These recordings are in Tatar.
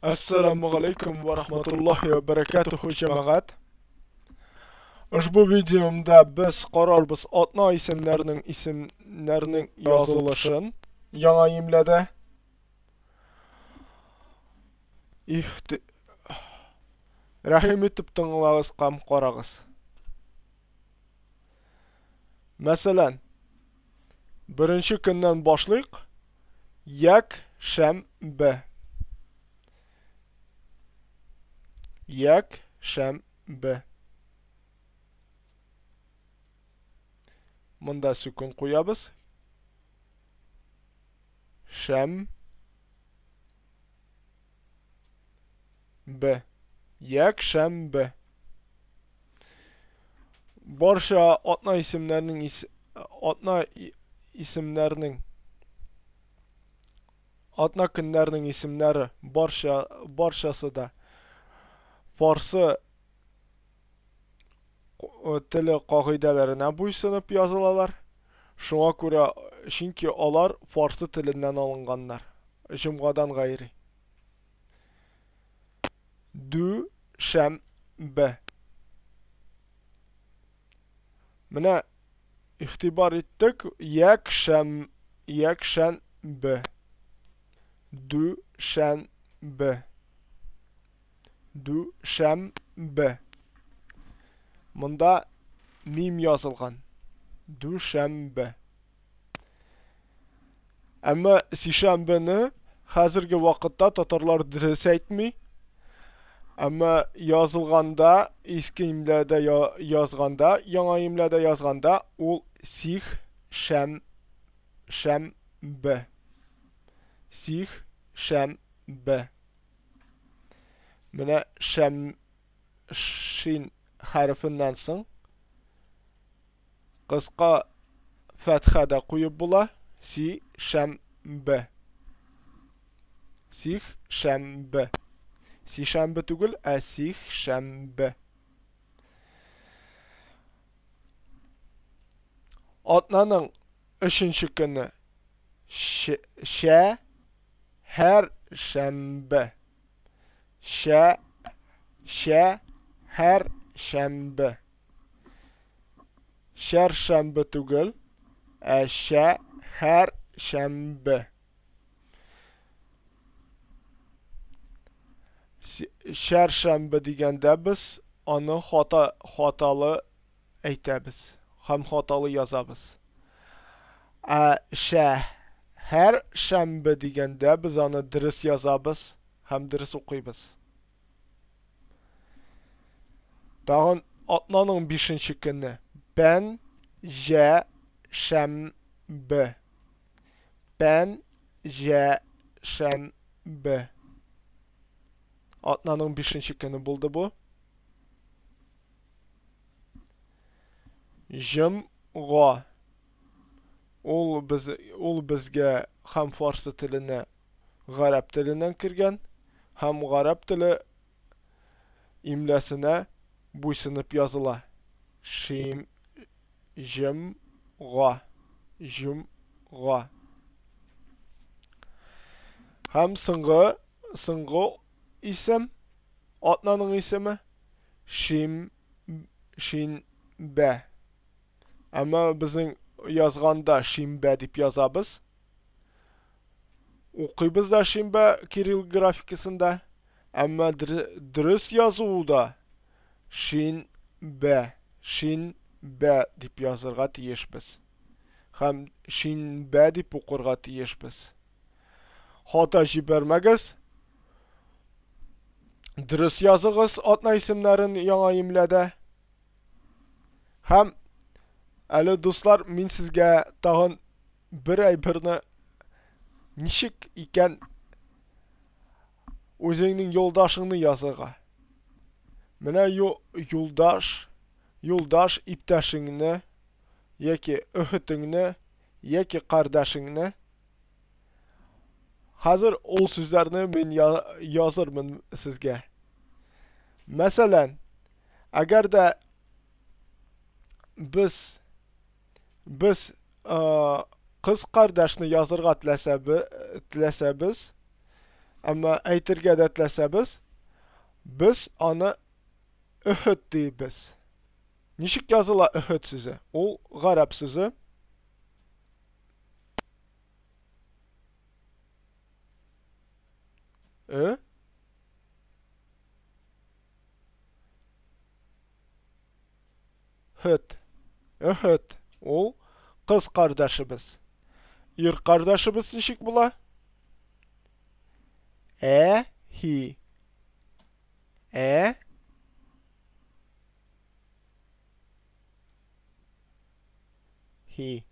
Assalamu alaykum va rahmatullohi va barakatuhu jamoat. Ushbu videomda biz qararbiz otna isimlarining yozilishini yangi imlada. Rahim etib tinglaysiz ham qarag'iz. Masalan, birinchi kundan boshlaylik. Yakshanba. Yakshanba. Bunda sukun qo'yamiz. Sham B. Yakshanba. Barcha otna isimlarining otna kunlarining isimlari barchasida farsi tili qoidalariga bo'ysunib yozilalar. Shunga ko'ra, chunki ular farsi tilidan olinganlar. Jumladan g'ayri. Dushanba. Mana ixtibor etdik. Yakshanba. Dushanba. Dushanba. Bunda mim yozilgan. Dushanba. Ammo seshanbani hozirgi vaqtda tatarlar durust aytmay. Ammo yozilganda, eski imlada yozganda, yangi imlada yozganda u six shanba. Six shanba. Mana sham shin harfidan so'ng qisqa fathada qo'yib bo'la. Si shanba. Six shanba. Seshanba tugul, a six shanba. Otnaning 3-kuni sha har shanba. Sha sha har shanba. Sharshanba tugul, a sha har shanba. Sharshanba deganda biz uni xatoli aytamiz, ham xatoli yozamiz. A sha har shanba deganda biz uni durust yozamiz, ham durust o'qiymiz. Tag'in otnaning 5-kuni pan ja shanba. Pan ja shanba. Otnaning 5-kuni bo'ldi bu. Jumg'a. Ul bizga ham farsi tilini g'arab tilidan kirgan, ham g'arab tili imlasina bo'ysunib yozila. Shim jumg'a. Jumg'a. Ham so'nggi ism, otnaning ismi shim shinba. Ammo bizning yozganda shinba deb yozamiz. O'qiymiz da shinba kirill grafikasida, ammo durust yozuvda shinba, shinba deb yozirga tegishmiz. Ham shinba deb o'qirga tegishmiz. Xato jibarmagiz. Durust yozig'iz otna ismlarini yangi imlada. Ham ali do'stlar, men sizga tag'in bir aybirni nechik ekan o'zingning yo'ldoshingni yozig'a. Mana yo'ldosh iptashingni yoki uhutingni yoki qardoshingni. Hozir ol so'zlarni men yozirman sizga. Masalan, agarda biz qiz qardoshni yozirga tilasabiz, Әмма әйтергә дәтләсәбез, без аны Өһөд дибез. Ничек языла Өһөд сүзе? Ул гарәп сүзе. Ö Һөд. Өһөд. Ул кыз кардәшебез. Ир кардәшебез ничек була? Ә, хи. Ә хи.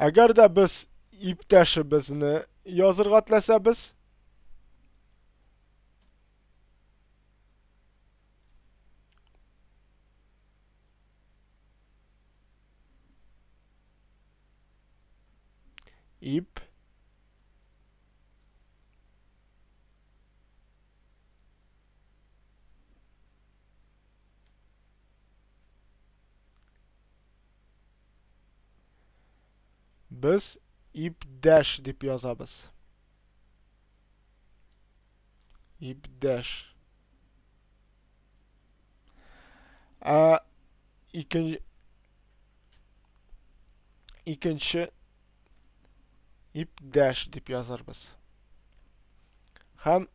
Әгәр дә без иптәшебезне язырга теләсәбез, ип Без ипдәш дип язабыз. Ипдәш. Ә икенче ипдәш дип язарбыз. Һәм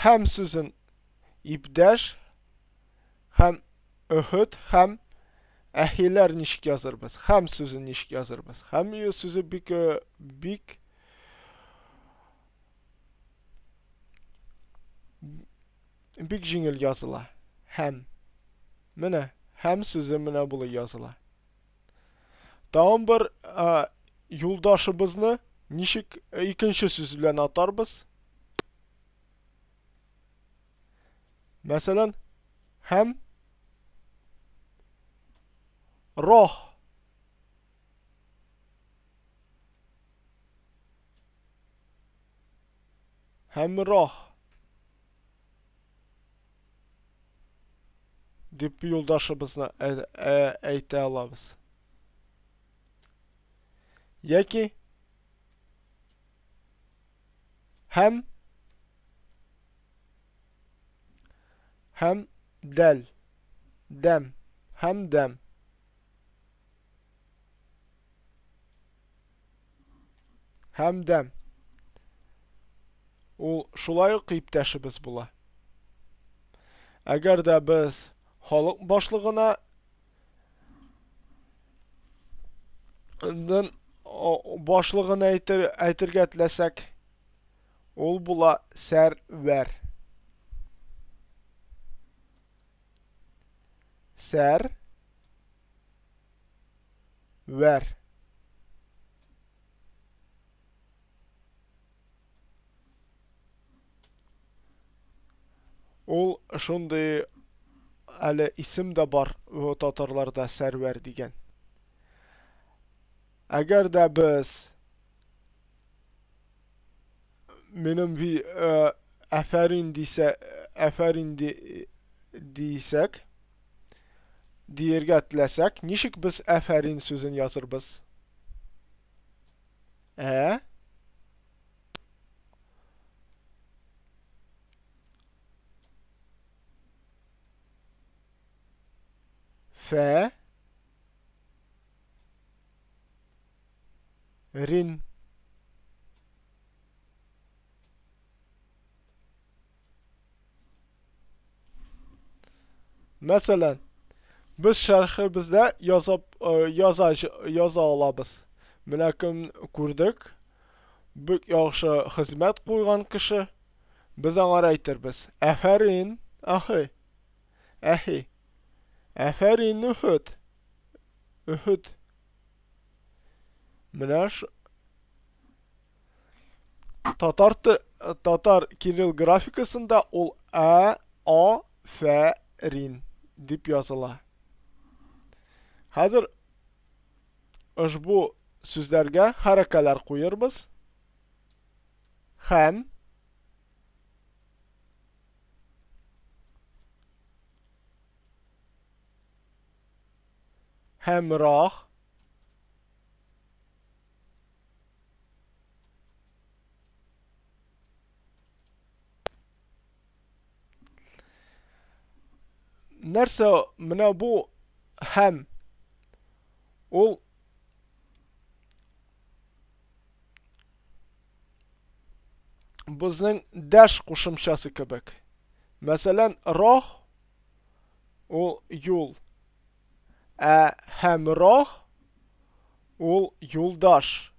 һәм сүзен ипдәш һәм өһөд һәм әһиләр ничек язырбыз? Һәм сүзен ничек язырбыз? Һәм сүзе бик бик бик җиңел языла. Һәм. Менә һәм сүзе менә болай языла. Тагын бер юлдашыбызны ничек икенче сүз белән атарбыз? Мәсәлән, һәм рох. Һәм рох. Дип юлдашыбызны әйтә алабыз. Яки һәм һәм дәл дәм һәм дәм һәм дәм ул шулай ук иптәшебез була. Әгәр дә без халык башлыгына башлыгын әйтер, әйтергә теләсәк, ул була сәрвәр. Сәр вәр. Ул шундый әле исем дә бар татарларда Сәрвәр дигән. Әгәр дә без минем ви әфәрин дисә, әфәрин ди, дисәк, диергә теләсәк, ничек без әфәрин сүзен язырбыз? Ә Фә Рин. Мәсәлән, без шәрхебездә язып яза яза алабыз. Менә кем күрдек, бик яхшы хезмәт куйган кеше. Без аңар әйтербез: Әфәрин, ахи. Әхи. Әфәрин, Үхүд. Үхүд. Менә татар татар кирилл графикасында ул ә, а, фә, рин дип языла. Хәзер ошбу сүзләргә хәрәкәләр куербыз. Һәм һәмрах. Нәрсә менә бу һәм ул безнең дәш кушымчасы кебек. Мәсәлән, рох ул юл. Ә һәм рох ул юлдаш.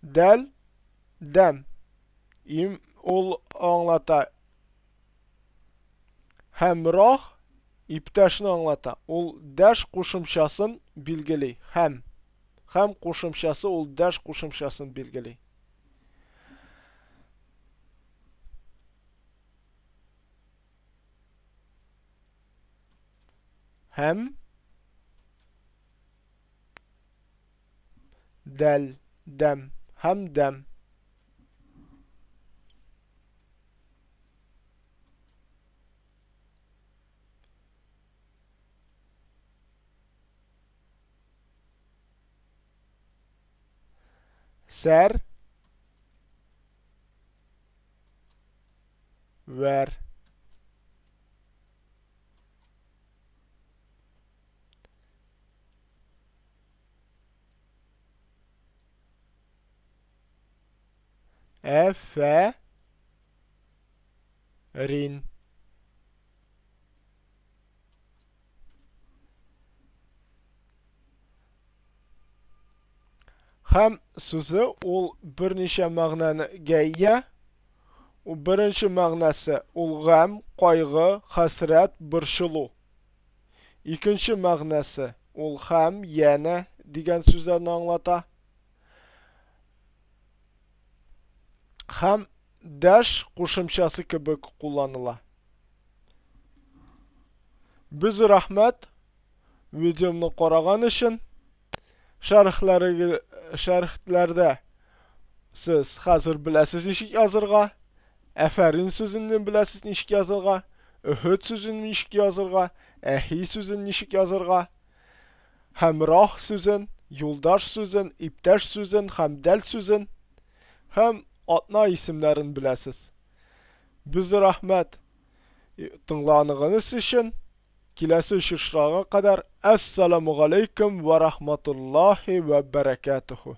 Дәл, дәм. Им ул аңлата. Һәм рох иптәшне аңлата. Ул дәш кушымчасын билгели. Һәм. Һәм кушымчасы ул дәш кушымчасын билгели. Һәм дәл, дәм, һәм дәм. Сәр вәр. Әфә рин. Һәм сүзе ул берничә мәгънәгә ия. Ул беренче мәгънәсе ул гамь, кайгы, хәсрәт, борчылу. Икенче мәгънәсе ул һәм, янә дигән сүзләрне аңлата. Һәм дәш кушымчасы кебек кулланыла. Без рәхмәт видеомны караган өчен. Шәрехләрегез шәрехләрдә сез хәзер беләсез ничек язырга. Әфәрин сүзен беләсез ничек язырга. Өһөд сүзен ничек язырга, әһи сүзен ничек язырга. Һәмрах сүзен, юлдаш сүзен, иптәш сүзен һәм дәл сүзен һәм атна исемнәрен беләсез. Без рәхмәт тыңланыгыз өчен. Киләсе очрашуга кадәр әссаламу галәйкүм вә рахматуллаһи вә бәрәкәтүһү.